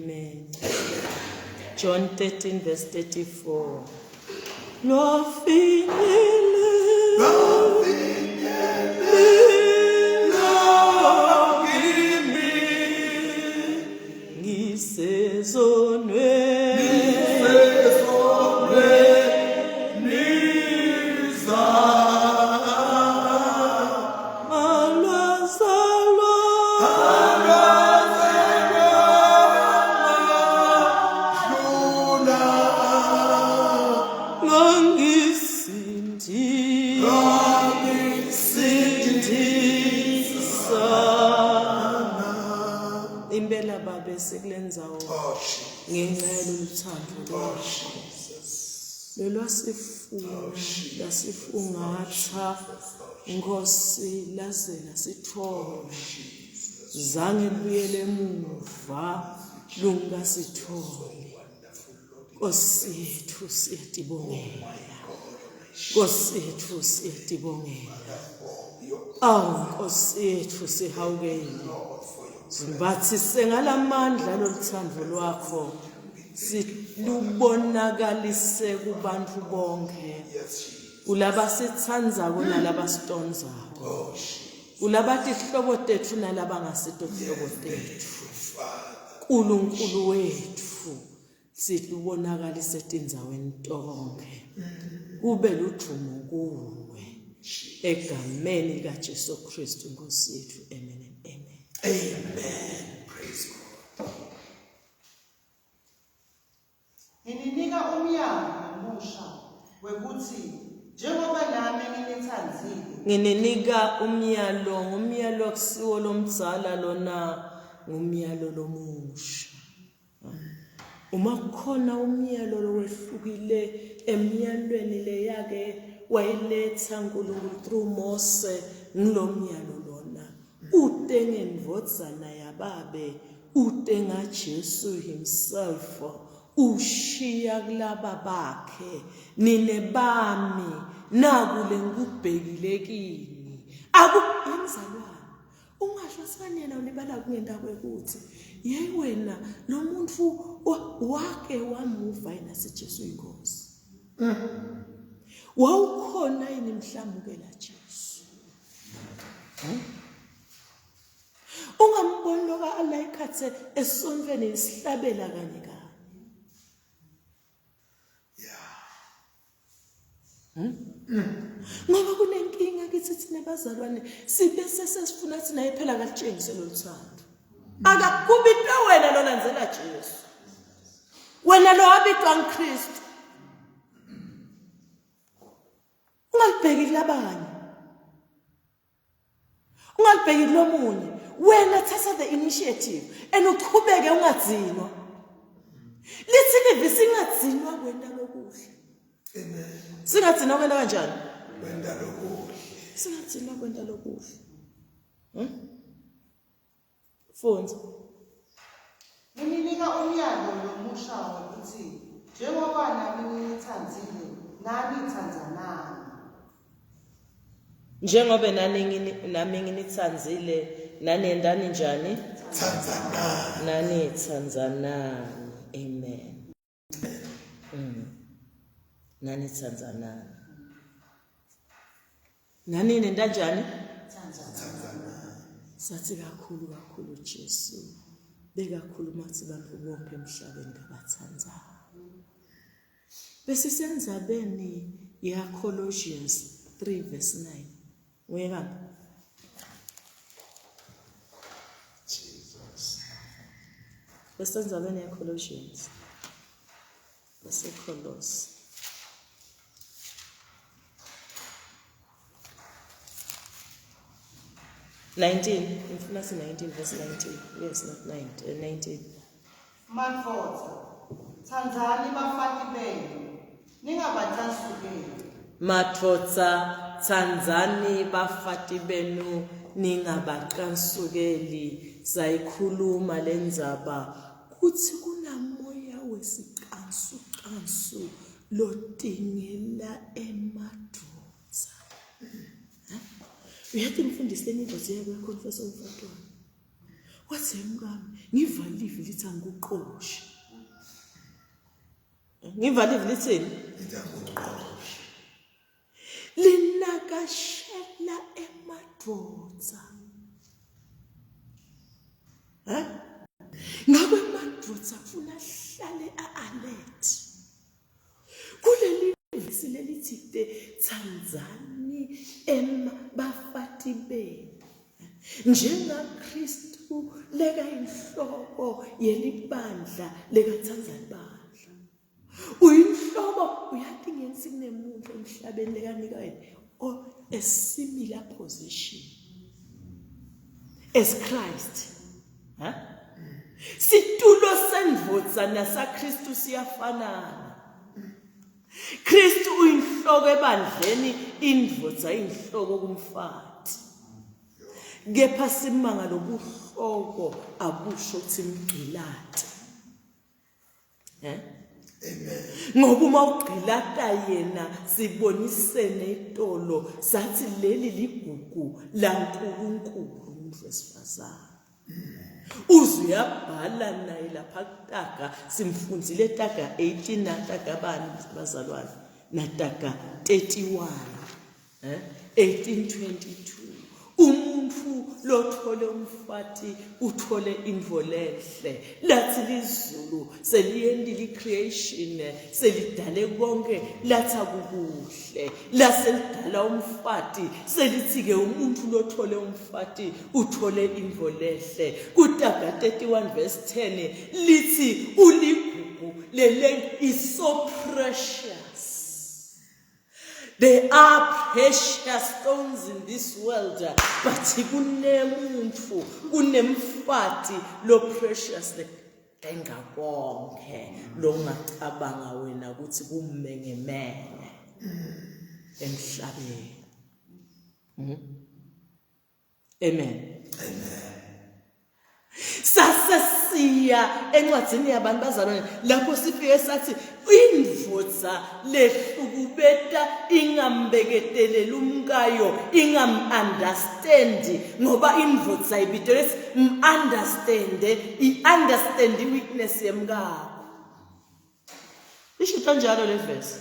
Amen. John 13 verse 34. Lwafinyele Kimi ngisezonweni sesonweni alwazalwa ngangisindisa impela babe sekulenzawo ngenxa yalolu thando lwakho lolwasifuna lasifungatha nkosi laze lasithola zange libuyele emuva lungasitholi Nkosi yethu siyatibongela. Nkosi yethu siyatibongela. Awu Nkosi yethu sihawukele. Zimbathise ngalamandla loluthando lwakho. Silubonakalise kubantu bonke. Kulabasithandzako nalabasitondzako. Kulabatihlobo tetfu nalabangasito tihlobo tetfu. Nkulunkulu wetfu silubonakalise etindzaweni tonkhe. Kube ludumo kuwe. Egameni likaJesu Kristu Nkosi yethu. Amen and amen. Amen. Praise God. Ngininika umyalo lomusha wekutsi njengoba nami nginitsandzile. Ngininika umyalo, ngumyalo akusiwo lomdzala lona, ngumyalo lomusha. Uma kukhona umyalo lowehlukile emyalweni leyake wayiletha uNkulunkulu through Mose, ngilomyalo lona. Ute ngendvodzana yababe Ute ngaJesu himself ushiya kulaba bakhe nine bami naku lengikubhekile kini aku emzalwane ungasho sikaniyena ulibala kungenta kwekuthi yeyi wena lo muntu wake wamuva yena siJesu inkosi wawukhona yini mhlamukela Jesu Ungamboni loka Allah ikhathe esontweni isihlabela kanye kanye. Yeah. Hmm? Ngoba kunenkinga kithi thina bazalwane sibe sesifuna thina phela akalitshengise loluthando. Akakubitwe wena lolandzela Jesu. Wena lo wabitwa nguKristu. Ungalibheki kulabanye. Ungalibheki kulomunye. Wena thatha the initiative and uqhubeke ungadzinwa. Lithi livi singadzinwa kwenta lokuhle. Amen. Singadzinwa kwenta kanjani? Kwenta lokuhle. Singadzinwa kwenta lokuhle. Hmm? Fundza. Ngininika umyalo lomusha wekutsi njengoba nami nginitsandzile, nani tsandzanani. Njengoba nani nami nginitsandzile, nani yentani njani? Tsandzanani. Nani tsandzanani. Amen. Nani tsandzanani. Nani nenta njani? Sathi kakhulu kakhulu Jesu bekakhuluma athi bantu bonke emhlabeni kabathandayo. Besisenzabeni ya Colossians 3 verse 9. Nguye kambe? Jesus. Besenzabeni ya Colossians. BaseKholosi. 19 ngifuna si 19 verse 19 yes not 9 19 Madvodza, tsandzani bafati benu, ningabacansukeli. Madvodza, tsandzani bafati benu ningabacansukeli. Sayikhuluma lendzaba kutsi kunamoya wesicansucansu lotingela emadvodza. Uyati mfundisi lenye indvodza iyakuyakhonfesa umfati wayo. Wathi mkami, ngiva livi lithi angikuqoshe. Ngiva livi lithini? Lithi angikuqoshe. Linakashela emadvodza. Eh? Ngakho emadvodza kufuna ahlale a-alert. Kuleli vesi lelithi te thandzani bafati benu njengaKristu lekayinhloko yelibandla lekathanda ibandla. Uyinhloko uyathi ngensi kunemuntu emhlabeni lekanika yena or a similar position as Christ. Huh? Situlo sendvodza nasaKristu siyafanana. Kristu uyinhloko ebandleni, indvodza inhloko kumfati. Kepha simanga lobuhloko abusho ukuthi mgcilate. Eh? Amen. Ngoba uma ugqilata yena sibonisene itolo sathi leli ligugu laNkulunkulu umuntu wesifazane. Uze uyabhala naye lapha kutaga simfunzile taga 18 nataga bani bazalwane nataga 31 eh 1822 umuntu lothole umfati uthole intfo lenhle lathi lizulu seliyentile i-creation selidale konke lathi akukuhle laselidala umfati selithi-ke umuntu lothole umfati uthole intfo lehle kutaga 31 verse 10 lithi uligugu lele is so precious There are precious stones in this world, but kunemuntu, kunemfati lo precious lenga konke longacabanga wena ukuthi kumengemenge emhlabeni. Amen. Amen. Sase siya encwadini yabantu bazalwane lapho sifike sathi indvodza lehlukubeta ingambeketeleli umkayo ingam-understand ngoba indvodza ibitelwe m-understande i-understand i-weakness yemkakho. Isho kanjalo le verse.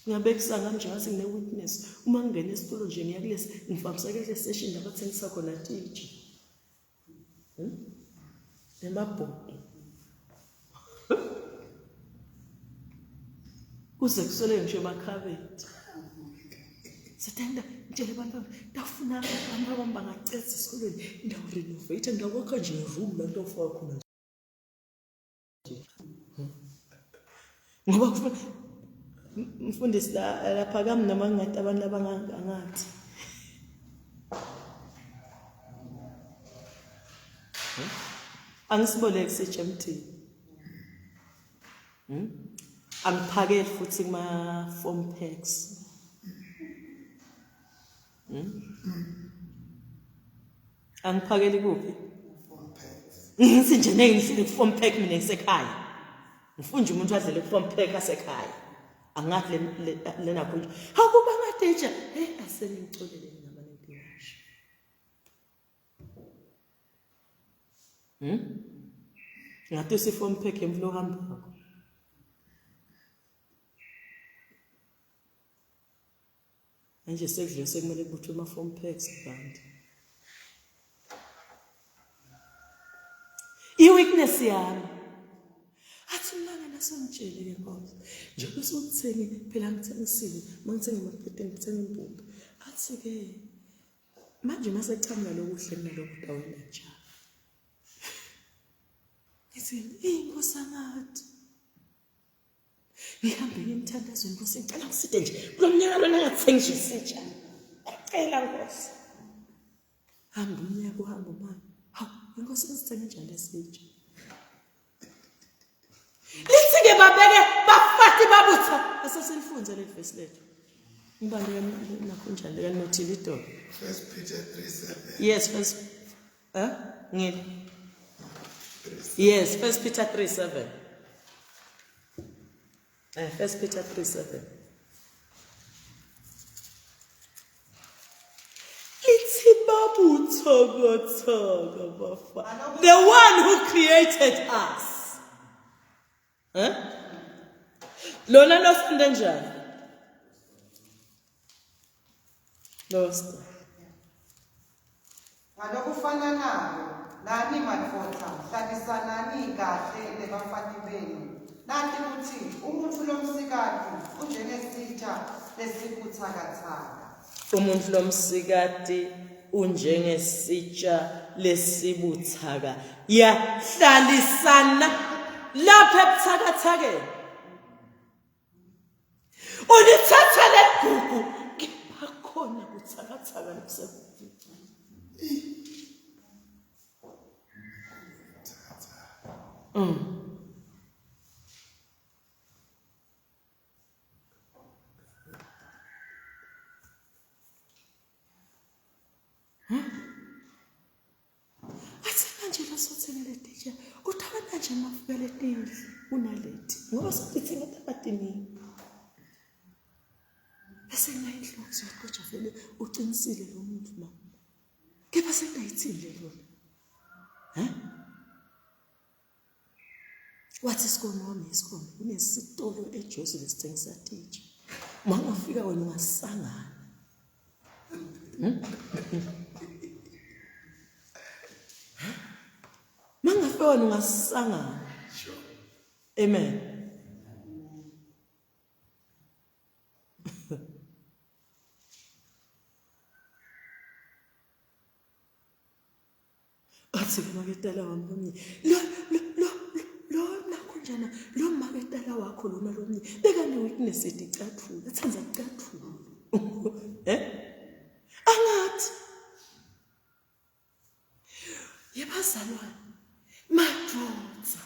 Ngiyabekisa ngami nje ngathi ngine-witness. Uma ngingena esitolo nje ngiya kulesi ngifambiseke kule session labathengisa khona tiji. Hmm? Nemabhodo. Kuze kuswele ngisho emakhabethe. Sithanda ngitshele abantu bami ndafuna abantu bami bangacetha esikolweni ndawurenovate ndakwakha nje room la nto ofaka khona ngoba kufuna mfundisi la lapha kami noma ngingathi abantu abangangathi angisiboleki sitshe emthini hmm? Angiphakeli futhi kuma form packs Hmm? Angiphakeli kuphi? Ngithi nje ngeke ngihlele ku-form pack mina ngisekhaya. Ngifuna nje umuntu adlele ku-form pack asekhaya. Angathi lena khona. Hawu kuba ngateja. Hey asengicolele ngingabe ngiyashi. Hmm? Ngathi usi-form pack emvula ohambako. Manje sekudliwe sekumele kubuthwe ama-form packs kanti. I-weakness yami. Athi mlanga nasongitshele ke Nkosi. Njengoba sewuthenge phela ngithengisile, uma ngithenga amapete ngithenga impuphu. Athi ke manje mase kuchamuka lokuhle kunalokhu utawenda njani? Ngithi inkosi angathi ngihambe ngimthandazweni nkosi ngicela ngiside nje kulo mnyaka lona ngathengi nje isitsha cela nkosi hamba umnyaka uhamba umama hawu inkosi ngisithenge njani lesitsha lithi-ke babeke bafati babutha aseselifunze leli vesi lethu ngibani nakho njani lekanothile idolo First Peter 3:7. Yes, first eh ngile Yes, First Peter 3:7. Eh, First Peter 3:7. Lithi babuthe Buthakathaka bafa. The one who created us. Eh? Lona losinde njani? Lost. Ngalokufananayo, nani madvodza, hlalisanani kahle nebafati benu. Nati kutsi umuntfu lomsikati unjengesitsha lesibutsakatsaka. Umuntu lomsikati unjengesitsha lesibuthaka. Yahlalisana lapha ebuthakathakeni. Ulithatha legugu kepha khona buthakathaka lokusekude. Athi manje lasothenga letitsha uthanda nje mafika letindlu kunaleti ngoba sotithenga tabatini. Bese ngayinhloso kodwa vele uqinisile lo muntu ma. Kepha sengayithini le lona. Ha? Wathi isikole wami isikole kunesitolo eJozi lesithengisa titsha. Uma ungafika wena ungasangana. Uma ungafika wena ungasangana. Amen. Athi ke maketala wami lomnye lo lo lo lo nakho njana lo maketala wakho lona lomnye bekane weakness eticathulo ethanda icathulo eh angathi yebazalwane madoda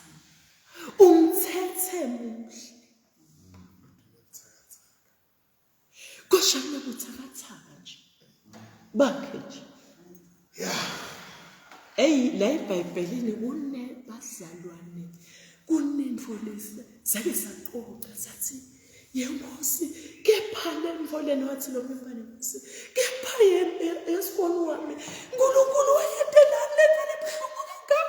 umthethe muhle Kosha kunobuthakathaka nje. Bakhe nje. Yeah. Ey la eBhayibhelini kunebazalwane kunento lesi sake saxoxa sathi yenkosi kepha le mfo lena wathi lo mfana nkosi kepha yesibona wami uNkulunkulu wayentelani le nto lebuhlungu kangaka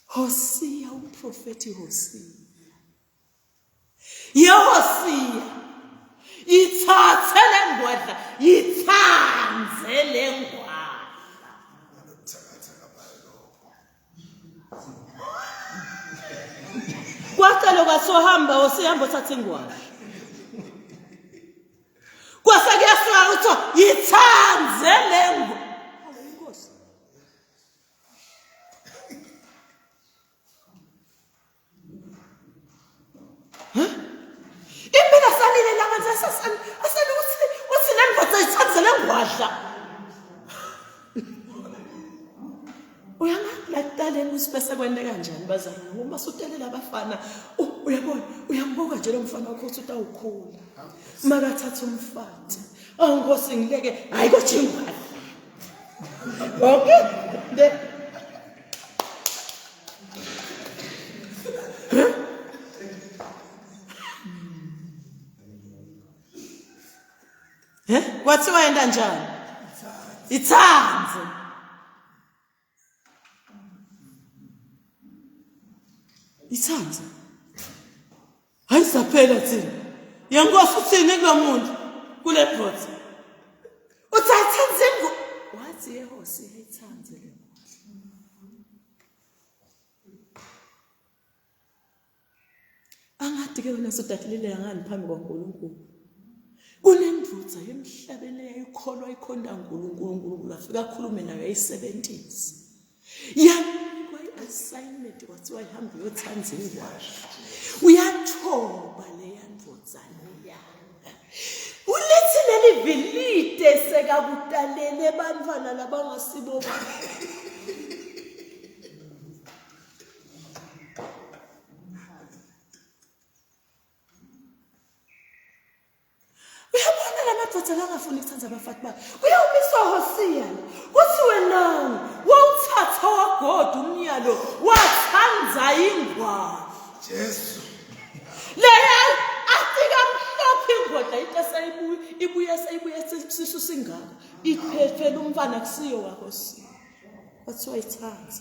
Hosiya umprofethi Hosiya YeHosiya ithathe le ngwadla yithanze le ngwadla kwaqala kwasohamba osihamba othatha ingwadla kwase kuyasuka kuthiwa yithanze le ngwadla Impela salile la manje asasani asani uthi uthi le ndoda ithathe le ngwadla. Uyangathi la kuqaleni ukuthi bese kwente kanjani bazalwane ngoba sutelela abafana uyabona uyambuka nje lo mfana wakho ukuthi utawukhula makathatha umfati awu nkosi ngileke hayi kodwa ingwadla okay the Eh? Kwathiwa yenta njani? Ithanze. Ithanze. Hayi saphela thina. Yenkosi uthini kulo muntu kule bhotsi? Uthi ayithanze ingo. Wathi yehosi ayithanze le. Angathi ke wena sodatilile ngani phambi kwaNkulunkulu. Kunendvodza emhlabeni eyayikholwa ikhonta uNkulunkulu uNkulunkulu afika akhulume nayo yayisebenzisa. Yanikwa i-assignment kwathiwa ihambe iyothanda ingwasha. Uyathoba leya ndvodza leya. Ulithi leli vilide sekakutalele bantwana labangasibo bakhe. Uyabona la madoda langafuni ukuthanda abafati bakhe. Kuyawumiswa Hosiya. Kuthiwe nawu wawuthatha wagoda umyalo wathanda ingwadla. Jesu. Leya afika mhlophe ingwadla. ndoda into eseyibuye ibuye seyibuye sisu singaka iphethele umfana kusiyo wakho si kwathiwa ithanda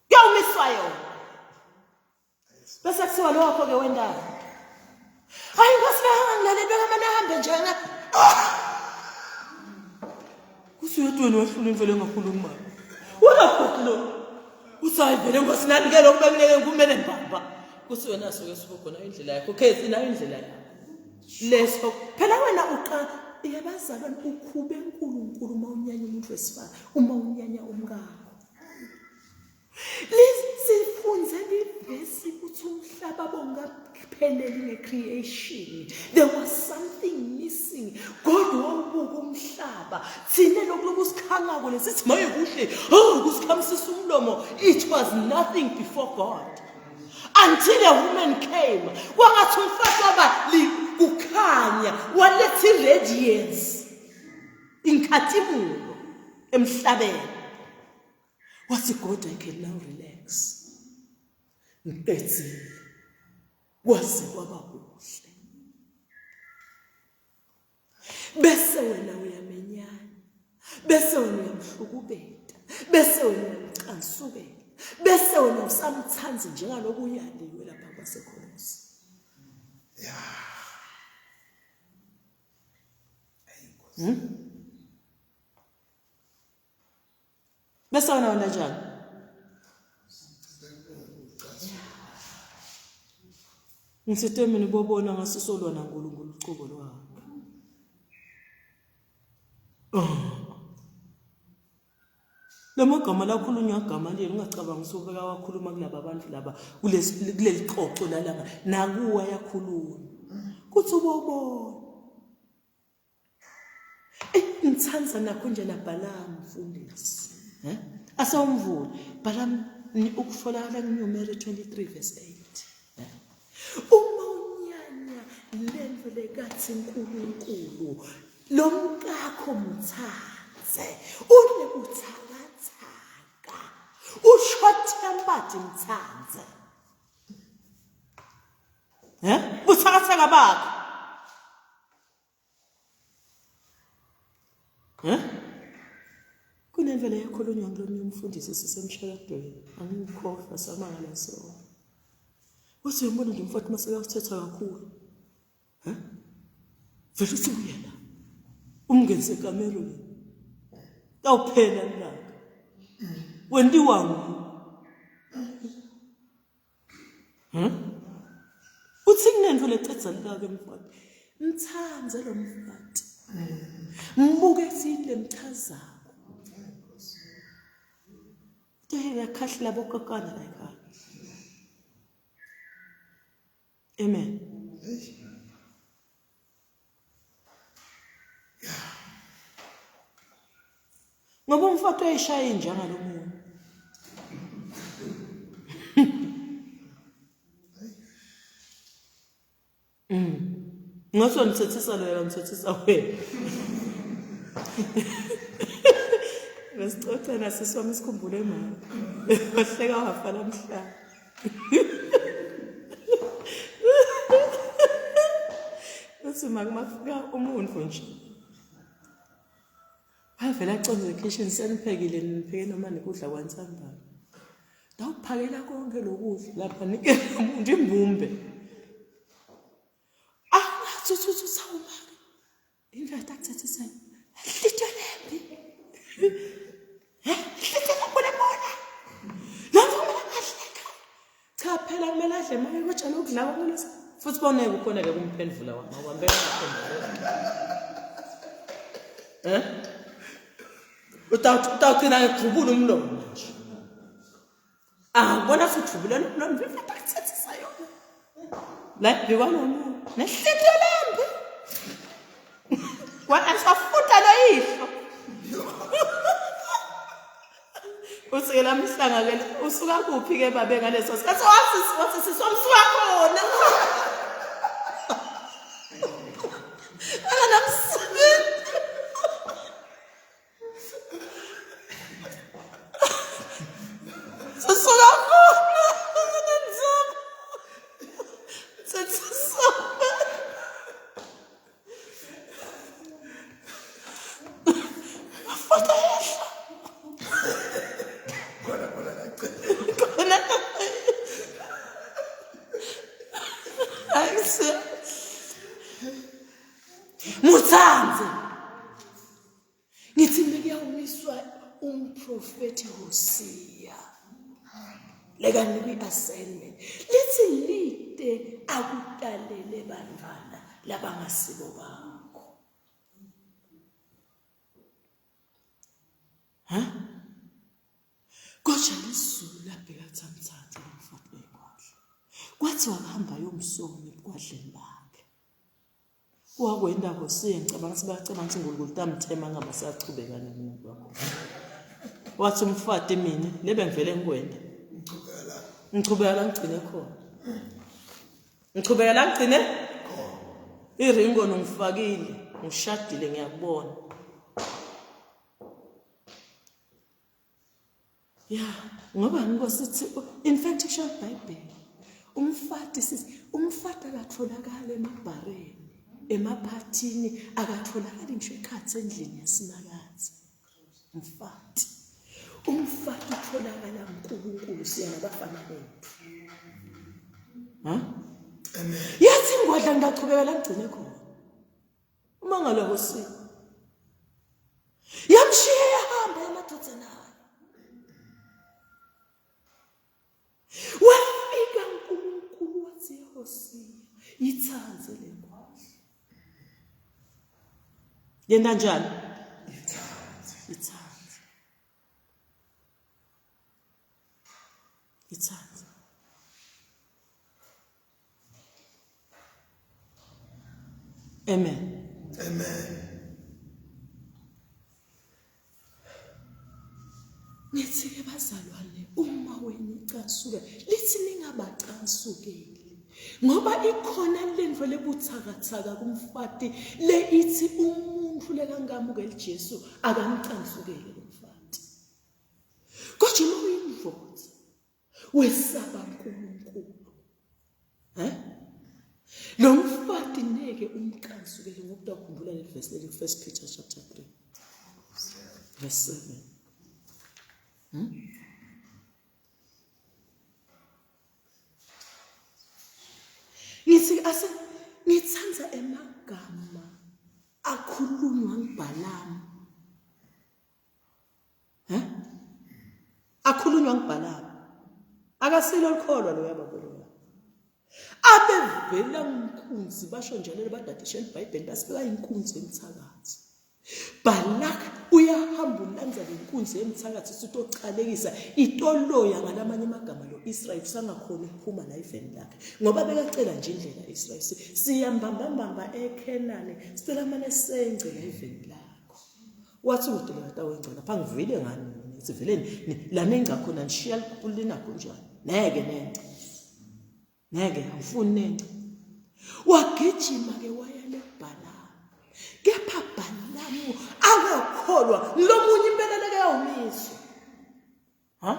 kuyawumiswa yona bese kuthiwa lo wakho ke wendaba hayi nkosi bekangilaleli bekamane ahambe nje kuthi uyedwa wena wehlula imvelo engakhulumi mama wena bhuti lo uthi hayi vele nkosi nani ke lokhu bekuleke kumele mbamba kuthi wena suke suke khona indlela yakho khethi nayo indlela yakho leso phela wena uqa yabazalwane ukhube uNkulunkulu uma unyanya umuntu wesifazane uma unyanya umkakho. Sifunze livesi ukuthi umhlaba bongapheleli nge-creation. There was something missing. God wawubuka umhlaba. Thina lokhu lokusikhangako lesithi maye kuhle. Oh, kusikhamisisa umlomo. It was nothing before God. Until a woman came. Kwangathi umfazi waba kukhanya, waletha i-radiance. Inkhatimulo emhlabeni. Wathi God I can now relax. Ngiqedile. Kwaze kwaba kuhle. Bese wena uyamenyana. Bese wena uyamhlukubeta. Bese wena uyamcansukela. Bese wena usamthandi njengaloku uyaliwe lapha kwasekholosi. Yeah. Hmm? Bese wena wena njani? Ngisithe mina ubobona ngasisolwa naNkulunkulu ucobo lwakhe. Oh. Lamagama lakhulunywa agama leli ungacabangi usubeka wakhuluma kulaba bantu laba kuleli qoqo lalanga nakuwa yakhuluma. Kuthi ubobona. Ngithanda nakho nje naBhalamu mfundisi. Eh? Asawumvule. Bhalamu ukutholakala kuNumeri 23 verse 8. Eh? Uma unyanya lento lekathi uNkulunkulu lomkakho mthathe unebuthakathaka ushort tempered mthathe eh buthakathaka bakho Eh? Kunendlela eyakhulunywa ngilomnye umfundisi sisemshadweni, angikhohlwa samangala sona. Wathi uyambona nje umfowethu uma sekawuthetha kakhulu. Eh? Vele uthi ubuye la. Umngenise ekamerweni. Tawuphela lilanga. Wentiwa nguwe. Hmm? Uthi kunento lecedza lilaka mfati. Mthandze lo mfati. Mbuke sini lemchazako. Tohela khahla bokokana la ekhaya. Amen. Ngoba umfati uyayishaya inja ngalomunye. Mm. Ngathi ngithethisa lo yena ngithethisa wena. Besixoxa nasisi wami sikhumbule mama. Wahleka wafa namhlanje. Uthi makufika umuntu nje. Wavele aconze ekhishini seniphekile nipheke noma nikudla kwansambana. Ndawuphakela konke lokudla lapha nikele umuntu imbumbe. Ah, thuthu sawumake. Indoda akuthethisani. Hlitshwe lembi. Hlitshwe lapho lebona. Lapho kumele adle. Cha phela kumele adle manje kojala ukudla kumele futhi boneke ukhona ke kumphendvula wama wambeka kuphendvula. Eh? Utawugcina ngekuvubula umlomo nje. Ah, bona sijubule lo mviva bakuthethisa yona. La bhekwa lo muntu. Nehliziyo lembi. Kwasafuta lo yihlo. Uthi ke lamhlanga ke usuka kuphi ke babe ngaleso sikhathi wathi wathi sisomsuka khona. Akanamsebenzi. Sisuka khona. Sesisuka. Umprofeti Hosea lekanikwa i-assignment lithi lide akutalele bantwana labangasibo bakho. Ha? Kodwa lizulu labheka thamthatha lomfati wengwadla. Kwathiwa kuhamba yomsonga ebugwadleni bakhe. Wakwenda Hosiya ngicabanga ukuthi bayacabanga ukuthi uNkulunkulu tamthema ngaba sachubeka nomuntu wakho. Wathi umfati mina lebe ngivele ngikwenda. Ngichubeka la ngigcine khona. Ngichubeka la ngigcine khona. Iringo ngifakile, ngishadile ngiyakubona. Ya, ngoba inkosi ithi in fact isho iBhayibheli. Umfati sisi, umfati akatholakala emabhareni, emaphathini, akatholakali ngisho ekhathi endlini yasimakazi. Umfati. Umfati utholakala uNkulunkulu siya nabafana bethu. Ha? Amen. Yathi ingwadla ngingachubeka la ngigcine khona. Uma ngaloko si. Yamshiya yahamba emadodana ayo. Wafika uNkulunkulu wathi eHosiya, yithanze le ngwadla. Yenta njani? Yithanze. Yithanze. Yithanze. Amen. Amen. Ngithi ke bazalwane uma wena ucasuke lithi ningabacasukeli ngoba ikhona lento lebuthakathaka kumfati le ithi umuntu lekangamukeli Jesu akamcansukeli lomfati kodwa uma uyindoda wesaba uNkulunkulu eh lo mfati neke umqansukele ngokuba ukhumbula leli verse leli First Peter chapter 3 verse 7. Ngithi ase ngithanda emagama akhulunywa ngibhalamu. Eh? Akhulunywa ngibhalamu. Akasilo likholwa lo yababo lo. Abevela nkunzi basho njalo badadisha iBhayibheli basibeka inkunzi emthakathi. Balak uyahamba ulanza lenkunzi emthakathi sitocalekisa itoloya ngalamanye amagama lo Israel usangakhona ukuphuma la iveni lakhe ngoba bekacela nje indlela Israel siyambambambamba eKhenani sicela mane sengce la iveni lakho. Wathi kude lekatawengca lapha ngivile ngani mina ngithi vele la nengca khona nishiya linakho njani ngeke nengca ngeke angifuni nengca wagijima ke waya leBhalamu kepha Bhalamu akakholwa lomunye impela leke yawumiswa ha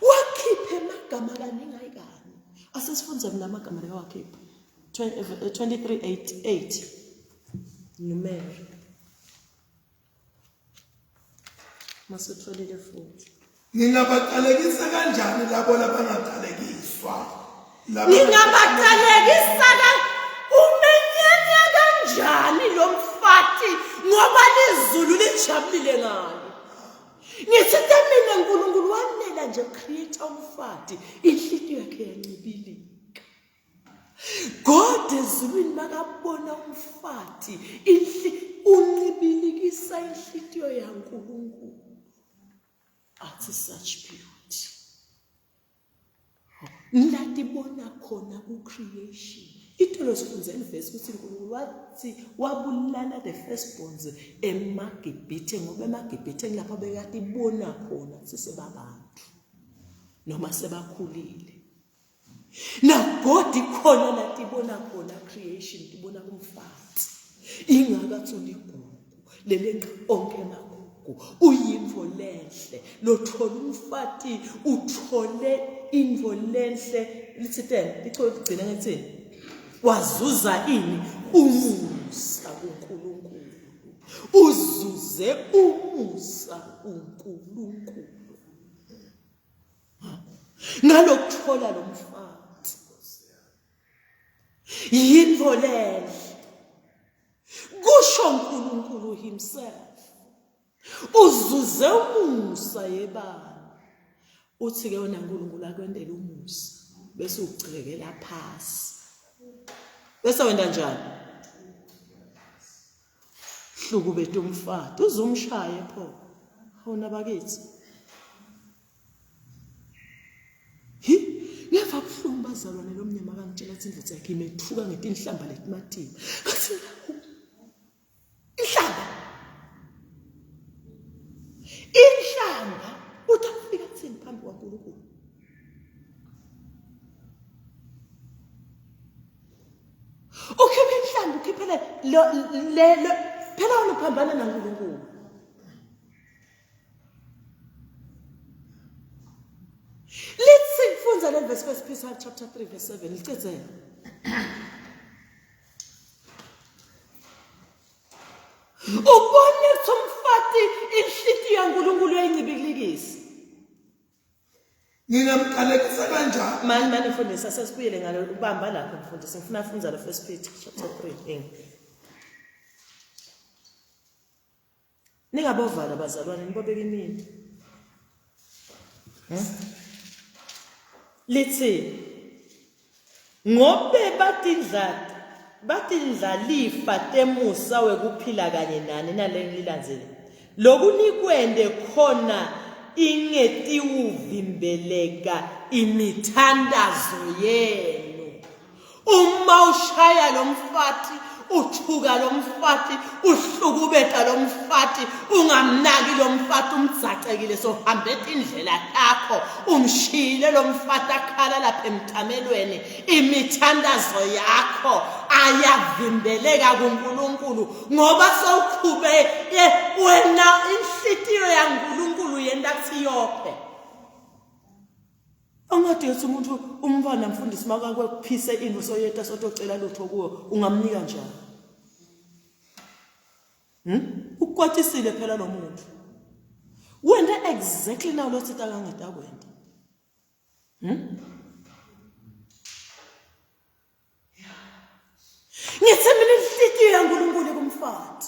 wakhipha emagama kaningi ayikani asesifunze mina amagama leka wakhipha 2388 numeri masutholile futhi Ngingabaqalekisa kanjani labo labangaqalekiswa? Ngingabaqalekisa umenyanya kanjani lo mfati ngoba lizulu lijabulile ngayo. Ngithi mina uNkulunkulu wanela nje create umfati inhlitiyo yakhe yancibilika. God ezulwini makabona umfati inhli uncibilikisa inhlitiyo yaNkulunkulu. Athi such beauty. Latibona khona ku creation. Itolo sifunze verse ukuthi uNkulunkulu wathi wabulala the firstborns emaGibhithe ngoba emaGibhithe kulapho bekade ibona khona ukuthi sebabantu noma sebakhulile. Na God ikhona latibona khona creation tibona kumfati. Ingakatholi igugu lelenqa onke emagugu uyinto lenhle lothola umfati uthole into lenhle lithi ten licho ligcina ngethini wazuza ini umusa kuNkulunkulu uzuze umusa kuNkulunkulu ngalokuthola lo mfati yinto lenhle kusho uNkulunkulu himself. Uzuze umusa yebani. Uthi ke wena uNkulunkulu akwendele umusa bese ucekela phasi. Bese wenda njani? Hlukubeta umfati uzumshaye pho. Hona bakithi. Hi, ngeva buhlungu bazalwane lomnyama kangitshela ukuthi indvodza yakhe imethuka ngetinhlamba letimatima. Ngathi inhlamba. Inhlamba uthi afika kuthini phambi kwaNkulunkulu. Ukhiphe inhlamba ukhiphele lo le phela wena uphambana naNkulunkulu. Lithi fundza le verse first Peter chapter 3 verse 7 licedzele. Ubone ukuthi umfati inhlitiyo yaNkulunkulu uyayincibilikisa. Ngingamqalekisa kanjani? Mani mani mfundisi asesibuyele ngalo ubamba lapho mfundisi ngifuna afunza lo first Peter chapter 3 eng. Ningabovala bazalwane nibobeka imini. Hmm? Lithi ngobe batindla batindlalifa temusa wekuphila kanye nani nalengililandzele lokunikwende khona ingetiwuvimbeleka imithandazo yenu Uma ushaya lo mfati uthuka lo mfati uhlukubeta lo mfati ungamnaki lo mfati umdzacekile sohambe indlela takho umshiyile lo mfati akhala lapha emthamelweni imithandazo yakho ayavimbeleka kuNkulunkulu ngoba sowukhube wena inhlitiyo yaNkulunkulu yenta kuthi yophe Angadethi umuntu umfana mfundisi makakwephise into soyeta sotocela lutho kuwo ungamnika njani? Hmm? Ukukwatisile phela lo muntu. Wena exactly now lo thita kangetakwenda. Hmm? Ngithi mina inhlitiyo yaNkulunkulu kumfati.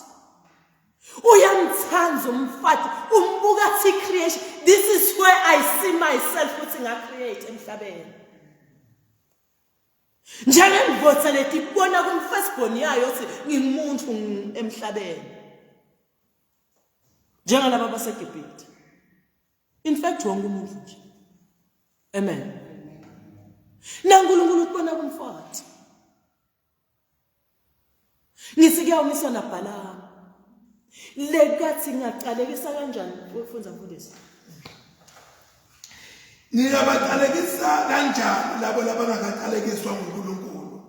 Uyamthanda umfati, umbuka thi creation. This is where I see myself ukuthi nga create emhlabeni. Njengendvodza leti kubona kumfirstborn yayo ukuthi ngingumuntu emhlabeni. Njengalaba baseGibhithe. In fact wonke umuntu nje. Amen. NaNkulunkulu ukubona kumfati. Ngithi kuyawumiswa naBhalamu. Lekathi ngingaqalekisa kanjani ufunza mfundisi? Ningabaqalekisa kanjani labo labangakaqalekiswa nguNkulunkulu?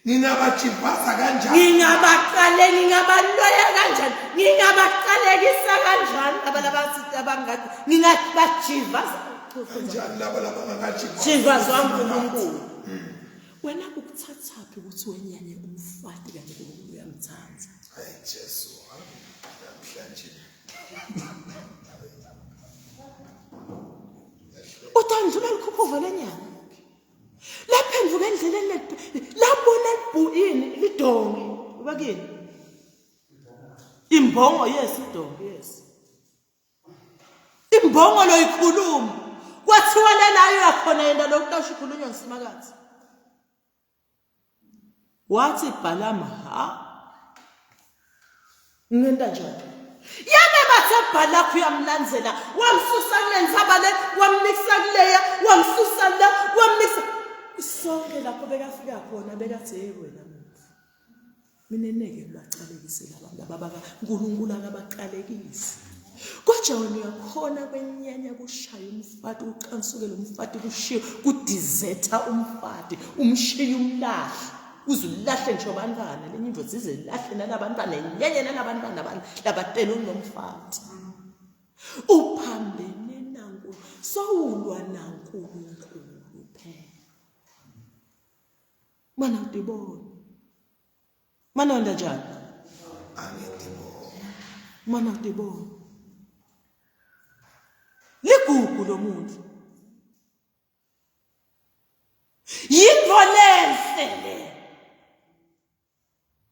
Ngingabajivaza kanjani? Ngingabaqale ngingabaloya kanjani? Ngingabaqalekisa kanjani laba labathi abangathi ngingabajivaza kanjani laba labangakajivazwa? Jivazwa uNkulunkulu. Wena kukuthathaphi ukuthi wenyanye umfati kanti uNkulunkulu uyamthanda? Hayi Jesu, namhlanje. Utandlula likhuphuva lenyama. Laphenduka endleleni labona yini lidongi bakini. Imbongo yes idongi yes. Imbongolo ikhuluma. Kwathiwa lelayo yakhona yena lokhu tasho ikhulunywa ngisimakathi. Wathi Balaam ha. Ngenta njani? Yabe bathe Balak uyamlandzela, wamsusa kule ntsaba le, wamnikisa kuleya, wamsusa la, wamnikisa sonke lapho bekafika khona bekathi hey wena muntu. Mina neke ngibaqalekise laba laba baka uNkulunkulu akabaqalekisi. Kodwa wena uyakhona kwenyanya kushaya umfati uqansukele umfati kushiye kudizetha umfati umshiye umlahle uze ulahle ngisho abantwana lenye indoda ize ilahle nalabantwana inyenye nalabantwana abantu labatela unomfati uphambene nankulu sowulwa naNkulunkulu phela Mana udibona. Mana wenda njani? Angidibona. Mana udibona. Ligugu lomuntu. Yinto lenhle le.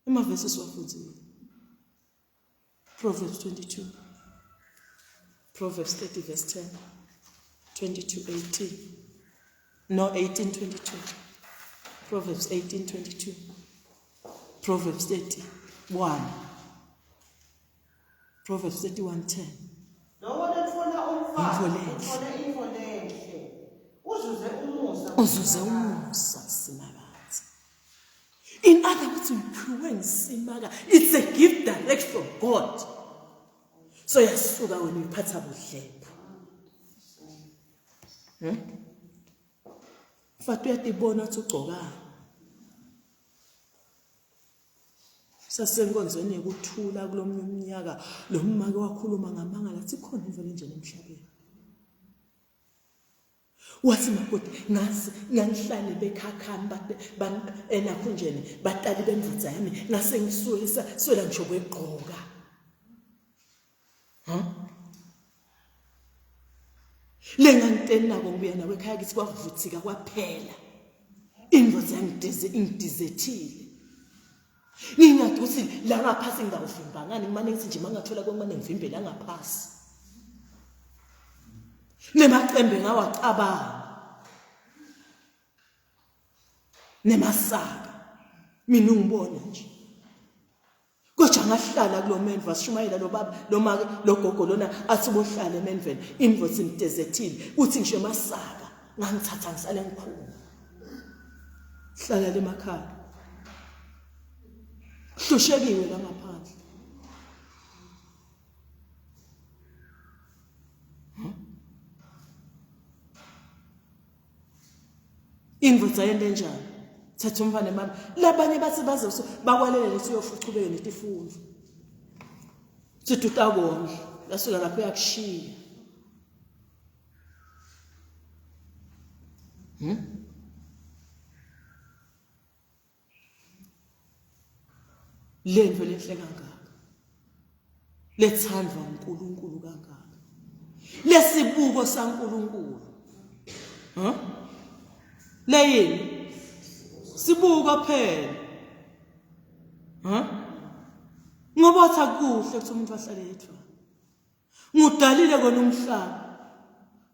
Emavesi siwafundzile. Proverbs 22. Proverbs 30 verse 10 22 18 no 18 22 Proverbs 18 22 Proverbs 31 Proverbs 31 10 Lowo lotfola umfazi Intfo lenhle. utfole intfo lenhle. Uzuze umusa. Uzuze umusa Simakadze. In other words, uphiwe ngisimaka. It's a gift direct from God. So yasuka wena uyiphatha budlephu. Mfati uyatibona ukuthi ugcokani. Sasenkonzweni yokuthula kulomunye umnyaka lo mmake wakhuluma ngamanga lathi khona imvelo enjena emhlabeni. Wathi makoti ngase ngangihlale bekhakhami enakhunjeni batali bendvodza yami ngase ngisuke swela ngisho kwegqoka. Ha? Lengangiteni nako ngibuya nawe ekhaya kithi kwavuthika kwaphela. Indvodza yangidize ingidizethile. Ngingathi ukuthi la ngaphasi ngingawuvimba ngani ngimane ngithi nje mangathola komane ngivimbe la ngaphasi. Nemacembe ngawacabanga. Nemasaka. Mina ungibona nje. Kodwa ngahlala kulo mendva sishumayela lo baba lo make lo gogo lona athi bohlala emendveni indvodza imdezethile uthi ngisho emasaka ngangithatha ngisale ngikhulu. Hlala lemakhaya. Kuhlushekiwe la ngaphandle. Indvodza yento enjani? Thatha umfana emama. Labanye bathi baze bakwalele lethi uyofa uchubeke netifundo. Sithi utakondla, lasuka lapho uyakushiya. Lento lenhle kangaka. Lethandwa uNkulunkulu kangaka. Lesibuko saNkulunkulu. Huh? Leyini? Sibuko phela. Huh? Ngoba wathi akuhle ukuthi umuntu ahlale yedwa. Ngudalile kona umhlaba.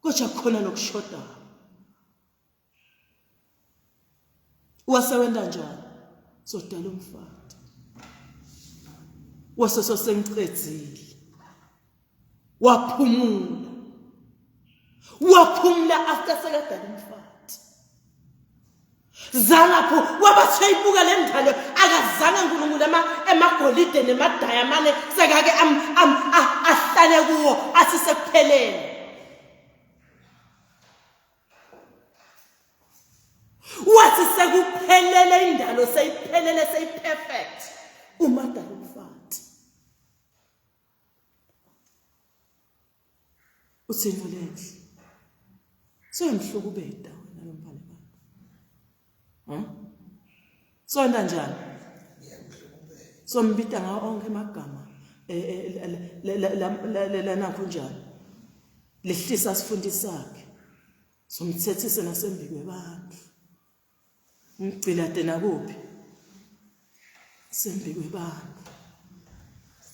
Kodwa khona lokushodayo. Wasewenta njani? Sodala umfati. Wase sosengicedzile. Waphumula. Waphumula after sekadala umfati. Zalapho wabaseyibuka le ndalo akazange uNkulunkulu ema emagolide nemadayamane sekake am, am ahlale kuwo athi sekuphelele. Wathi sekuphelele indalo seyiphelele seyiperfect umadala umfati. Uthi into lenhle. Seyamhlukubeda wena lo mfana bantu. Huh? Sonda njani? Sombita ngawo onke amagama eh, eh, lanakho njani? Lehlisa sifundi sakhe. Somthethise nasembi kwebantu. Umgcilade nakuphi? Sembi kwebantu.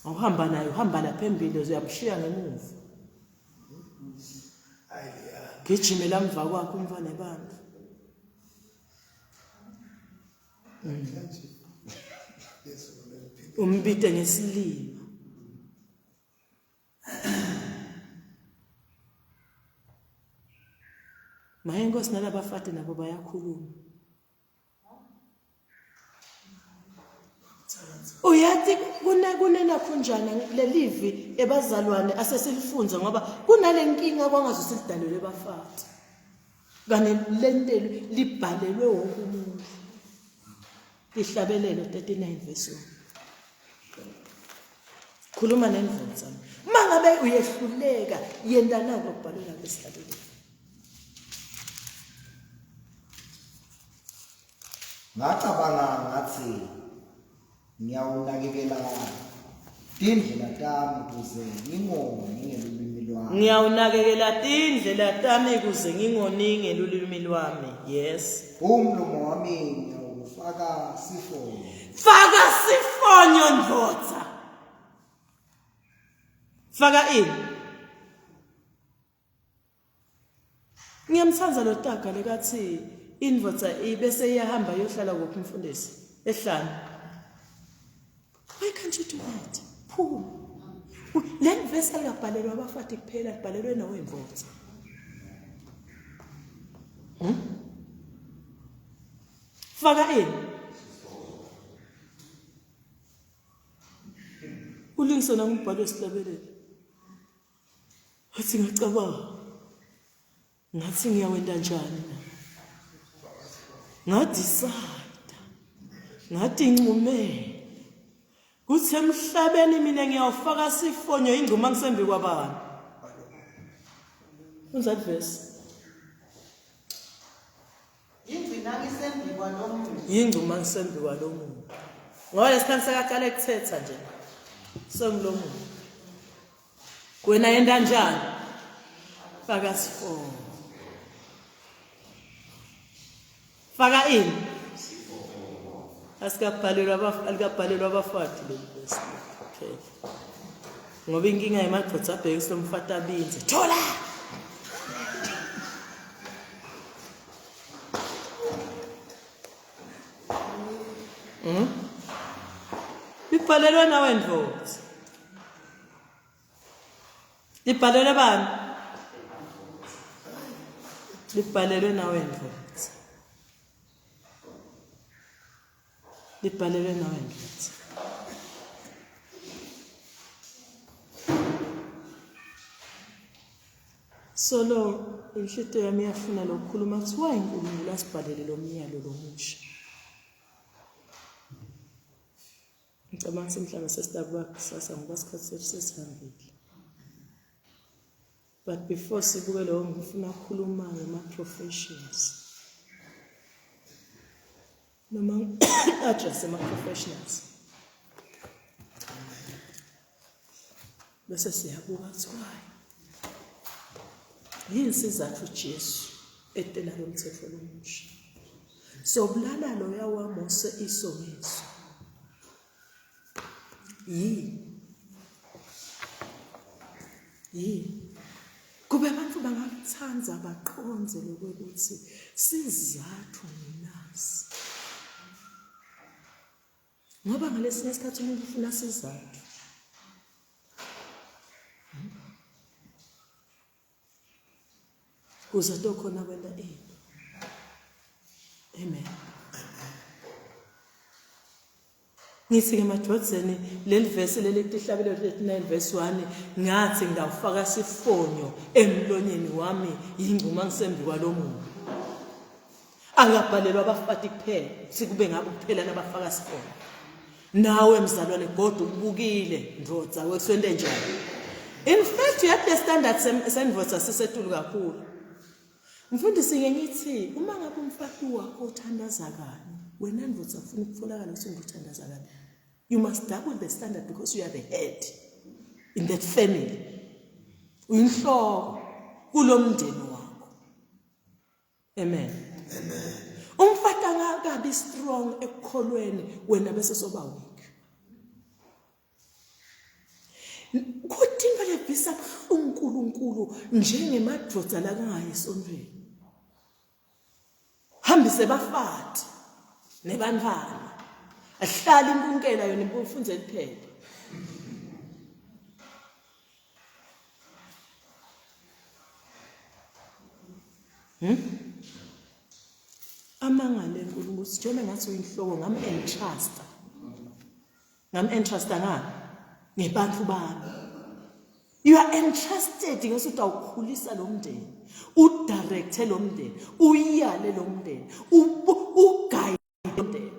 Awuhamba naye uhamba lapha embili uyamshiya ngemuva. Gijime lamva kwakho umfana ebantu. Umbite ngesilima. Maye inkosi nalabafati nabo bayakhuluma. Uyathi kunenakhunjana lelivi ebazalwane asesilifunze ngoba kunalenkinga kwangaze silidalelwe bafati. Kane lentelo libhalelwe wonke umuntu. Ihlabelelo 39 verse 1. Khuluma nendvodza. Mangabe uyehluleka yenda nako kubhalwe la kulesihlabelelo. Ngacabanga ngathi ngiyawunakekela tindlela tami kuze ngingoni ngelulwimi lwami. Ngiyawunakekela tindlela tami kuze ngingoni ngelulwimi lwami. Yes. Umlomo wami ngiyawufaka sifonyo. Faka sifonyo ndvodza. Faka ini? Ngiyamthanda lo taga lekathi indvodza ibese iyahamba iyohlala kuphi mfundisi? Ehlane. Why can't you do that? Phuma. Le verse alikabhalelwa abafati kuphela, libhalelwe nawe mfundisi. Faka ini? Ulungise nangumbhalo wesihlabelelo. Wathi ngacabanga ngathi ngiyawenda njani na? Ngadecide. Ngathi incumela. Kuthi emhlabeni mina ngiyawufaka sifonyo ingcuma ngisembi kwabantu. Unza verse. Yingcina ngisembi kwalomuntu. Yingcuma ngisembi kwalomuntu. Ngoba lesikhathi sekaqala ekuthetha nje. Sengilomuntu. Wena yenda njani? Faka sifonyo. Faka ini? Asikabhalelwa alikabhalelwa abafati leli verse kuphela. Ngoba inkinga yemagcotsa abheke lomfati abinze. Thola! Ibhalelwe nawe ndvodza. Libhalelwe bani? Libhalelwe nawe ndvodza. Libhalelwe nawe ndvodza. Solo inhlitiyo yami iyafuna lokukhuluma kuthiwa iNkulunkulu asibhalele lo myalo lomusha. Ngicabanga ukuthi mhlawumbe sesitakuba kusasa ngoba isikhathi sethu sesihambile. But before sibuke lowo ngifuna ukukhuluma ngama-professions. Noma address ama-professionals. Bese siyabuka ukuthi why. Yini sizathu Jesu etela lo mthetho lomusha. Sobulala loya waMose iso ngeso. Yini? Yini? Kube abantu bangakuthanda baqonze lokuthi sizathu nginasi. Ngoba ngalesinye isikhathi umuntu ufuna sizathu. Kuze tokhona kwenta into. Amen. Ngithi ke madodzeni leli verse leli tihlabelelo 39 verse 1 ngathi ngawufaka sifonyo emlonyeni wami yingcuma ngisembi kwalomuntu. Angabhalelwa abafati kuphela sikube ngabo kuphela nabafaka sifonyo. Nawe mzalwane God ukubukile ndvodza weswente njani. In fact you have the standard sendvodza sisetulu kakhulu. Mfundisi ke ngithi uma ngabe umfati wakho uthandaza kani wena ndvodza ufuna ukutholakala ukuthi nguthandaza kani. You must double the standard because you are the head in that family. Uyinhloko kulomndeni wakho. Amen. Amen. Umfati angakabi strong ekukholweni wena bese soba weak. Kuthi into levisa buhlungu uNkulunkulu njengemadoda la kangayi esontweni. Hambise bafati nebantwana. Ahlala impunkela yona imfundzo eliphepha. Amangale uNkulunkulu sitshele ngathi uyinhloko ngam entrust. Ngam entrust ngani? Ngebantu bami. You are entrusted ngasuthi awukhulisa lo mndeni. Udirecte lo mndeni, uyale lo mndeni, uguide lo mndeni.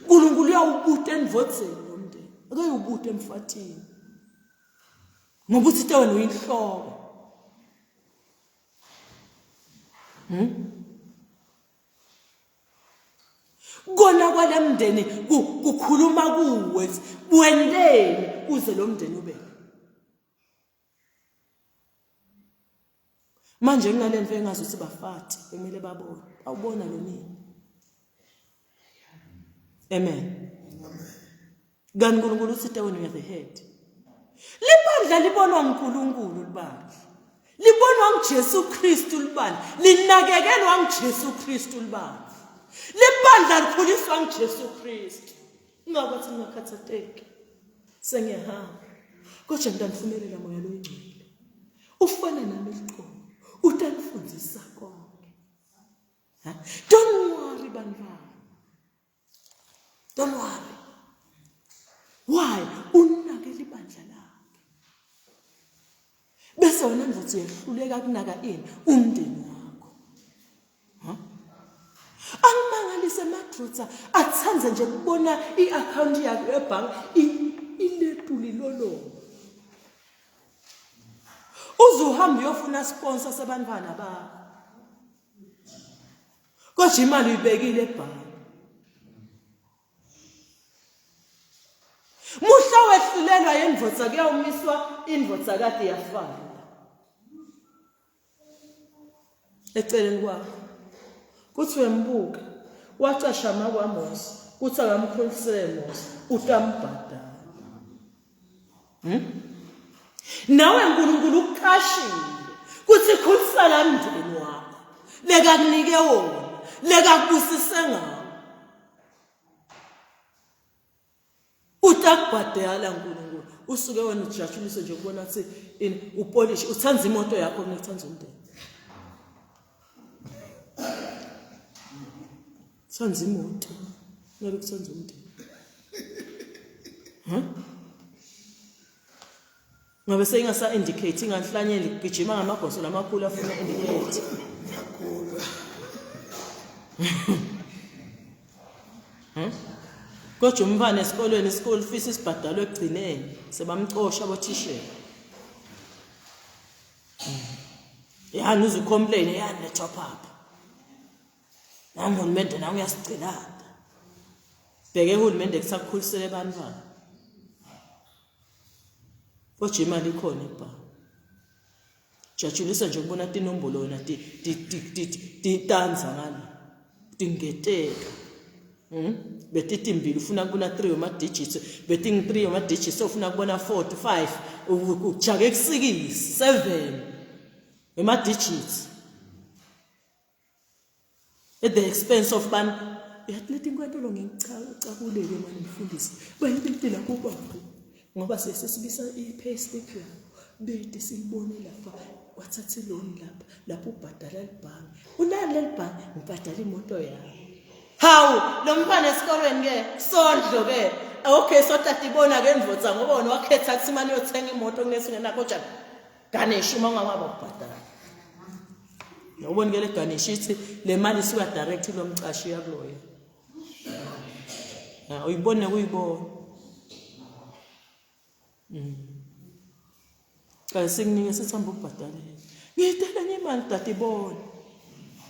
uNkulunkulu uyawubuta endvodzeni lo mndeni. Akayubuta emfatini. Ngoba uthi wena uyinhloko. Kona kwalemndeni kukhuluma kuwe wendeni uze lo mndeni ube. Manje kunalento engazi ukuthi bafati kumele babone. Awubona lo nini. Amen. Kanti uNkulunkulu uthi wena you are the head. Libandla libonwa uNkulunkulu libandla. Libonwa nguJesu Kristu libandla, linakekelwa nguJesu Kristu libandla. Libandla likhuliswa nguJesu Kristu. Ungabathi ngingakhathatheki. Sengiyahamba. Kodwa ngitanifumelela moya loyingcwele. Ufana nami eliqobo. Utanifundisa konke. Don't worry bantwana. Don't worry. Why? Unakela ibandla lakhe. Bese wena ndoda uyehluleka kunaka ini? Umndeni wakho. Ha? Angimangalise madoda athanda nje kubona i-account yakhe ebhange iletuli lolongo. Uze uhambe uyofuna sponsor sabantwana bakho. Kodwa imali uyibekile ebhange. Muhla wehlulelwa yendvodza kuyawumiswa indvodza kade yafana. Eceleni kwakho. Kuthi wembuka wacasha makwaMose kuthi akamkhulisele Mose utambhadala. Hmm? Nawe uNkulunkulu ukuqashile kuthi khulisa la mndeni wakho lekakunike wona lekakubusise ngawo utakubhadala uNkulunkulu usuke wena ujatshulise nje ukubona ukuthi ini upolish uthanda imoto yakho kunethanda umndeni Thanda imoto. Ngabe kuthanda umndeni. Huh? Ngabe seyingasa indicate ingahlanyeli kugijima ngamagoso lamakhulu afuna indicate. Huh? Kodwa umfana esikolweni school fees isibhadalwe ekugcineni sebamcosha abothishela. Yani uze ucomplain yani le top up. Nangu uhulumende nawe uyasigcilata. Bheke uhulumende kusakukhulisele abantwana. Kodwa imali ikhona ebhange. Jatshulisa nje ukubona tinombolo wena titanza ngale. Tingeteka. Hmm? Betiti mbili ufuna kubona 3 wema digits, betingi 3 wema digits ufuna kubona 4 to 5, ujake ku-6, 7 wema digits. At the expense of bani yathi lethi inkantolo ngicabuleke manje mfundisi bayibetela kubaba ngoba sesibisa i-pay slip yakho bete siyibone lapha wathatha iloni lapha lapho ubhadala libhange unani leli bhange ngibhadala imoto yami hawu lo mfana esikolweni ke sondlo ke okay sotata ibona ke ndvodza ngoba wona wakhetha kuthi imali yothenga imoto kunesingenakho njani Ganesh uma ungawaba ukubhadala. Uyabona ke le Ganesh ithi le mali isuka direct kulomcashi yakuloya. Ya uyibone kuyibona. Cha sikunike sithamba ukubhadalela. Ngiyidela enye imali dade ibona.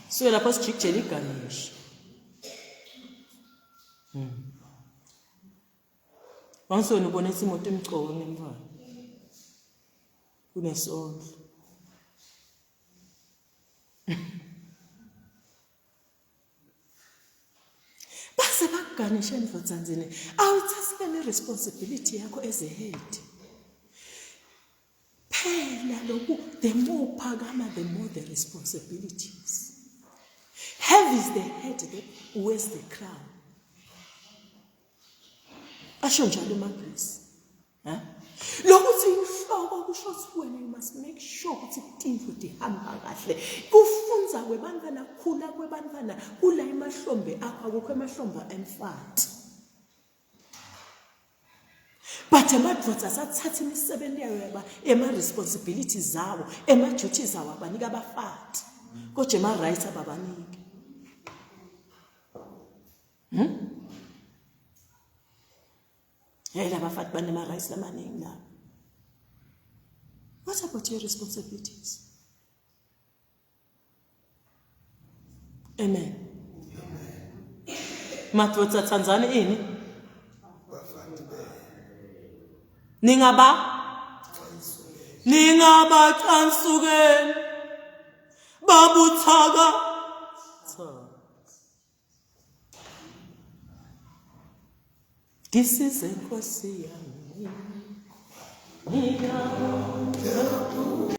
Suke lapha sijikijela iGanesh. Wangisona ubona imoto imgcoka ngemva. Kunesondlo. Base bakuganisha ndvodzandzini awuthathi ne-responsibility yakho as a head. Phela lokhu the more phakama the more the responsibilities. Heavy is the head that wears the crown. Asho njalo emaNgisi. Ha? Lokuthi inhloko kusho ukuthi wena you must make sure ukuthi tintfo tihamba kahle. Kufunza kwebantwana kukhula kwebantwana kula emahlombe akho akukho emahlombe emfati. But amadvodza asathatha imisebenzi yayo yaba ema-responsibilities zawo ema-duties awo abanika abafati kodwa ema-rights ababaniki. Hey labafati banema-rights lamaningi la. What about your responsibilities? Amen. Madoda thandzani ini? Ningaba Ningabacansukeni babuthaka. Ngisize Nkosi yami. Ngiyabonga.